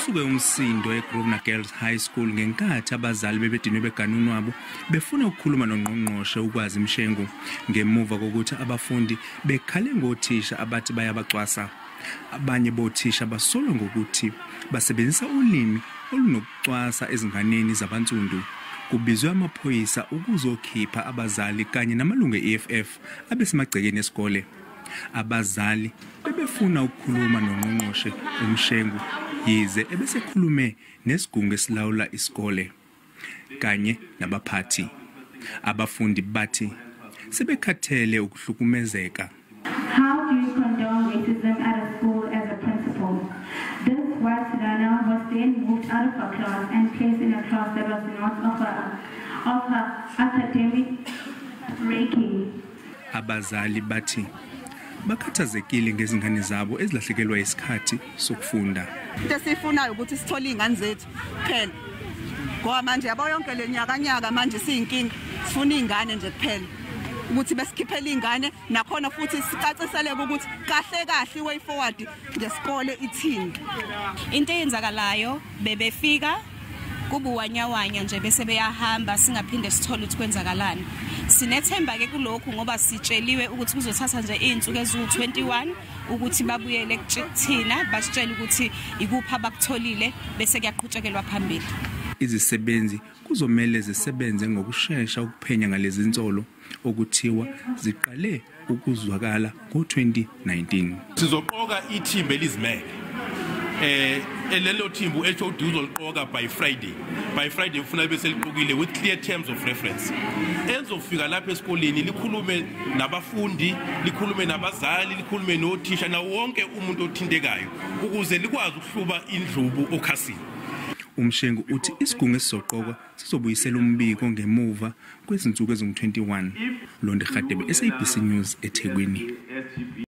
Kusuke umsindo eGrosvenor Girls High School ngenkathi abazali bebedinwe beganunwabo befuna ukukhuluma nongqongqoshe uKwazi Mshengu ngemuva kokuthi abafundi bekhale ngothisha abathi bayabacwasa. Abanye bothisha basolwa ngokuthi basebenzisa ulimi olunokucwasa ezinganeni zabansundu. Kubizwe amaphoyisa ukuzokhipha abazali kanye namalungu e-EFF abesemagcekeni esikole. Abazali bebefuna ukukhuluma nongqongqoshe uMshengu yize ebesekhulume nesigungu esilawula isikole kanye nabaphathi. Abafundi bathi sebekhathele ukuhlukumezeka. How do you condone racism at a school as a principal? This white learner was then moved out of her class and placed in a class that was not of her academic ranking. Abazali bathi bakhathazekile ngezingane zabo ezilahlekelwa isikhathi sokufunda. Into esiyifunayo ukuthi sithole iy'ngane zethu kuphela, ngoba manje yabo yonke le nyakanyaka manje siyinkinga. Sifuna iy'ngane nje kuphela, ukuthi besikhiphele iy'ngane, nakhona futhi sicaciseleke ukuthi kahle kahle i-way forward ngesikole ithini. Into eyenzakalayo, bebefika kubuwanyawanya nje bese beyahamba, singaphinde sithole ukuthi kwenzakalani. Sinethemba ke kulokhu ngoba sitsheliwe ukuthi kuzothatha nje izinsuku eziwu-21 ukuthi babuyele kuthina, basitshele ukuthi ikuphi abakutholile, bese kuyaqhutshekelwa phambili. Izisebenzi kuzomele zisebenze ngokushesha ukuphenya ngalezi nsolo okuthiwa ziqale ukuzwakala ngo-2019. Sizoqoka ithimba elizimele. Lelo thimba u-HOD uzoliqoka by Friday. By Friday ufuna bese liqokile with clear terms of reference. Ezofika lapha esikoleni likhulume nabafundi, likhulume nabazali, likhulume nothisha nawo wonke umuntu othintekayo ukuze likwazi ukuhluba indlubu okhasini. UMshengu uthi isigungu esizoqokwa sizobuyisela umbiko ngemuva kwezinsuku ezingu-21. Londi Radebe, SABC News, eThekwini.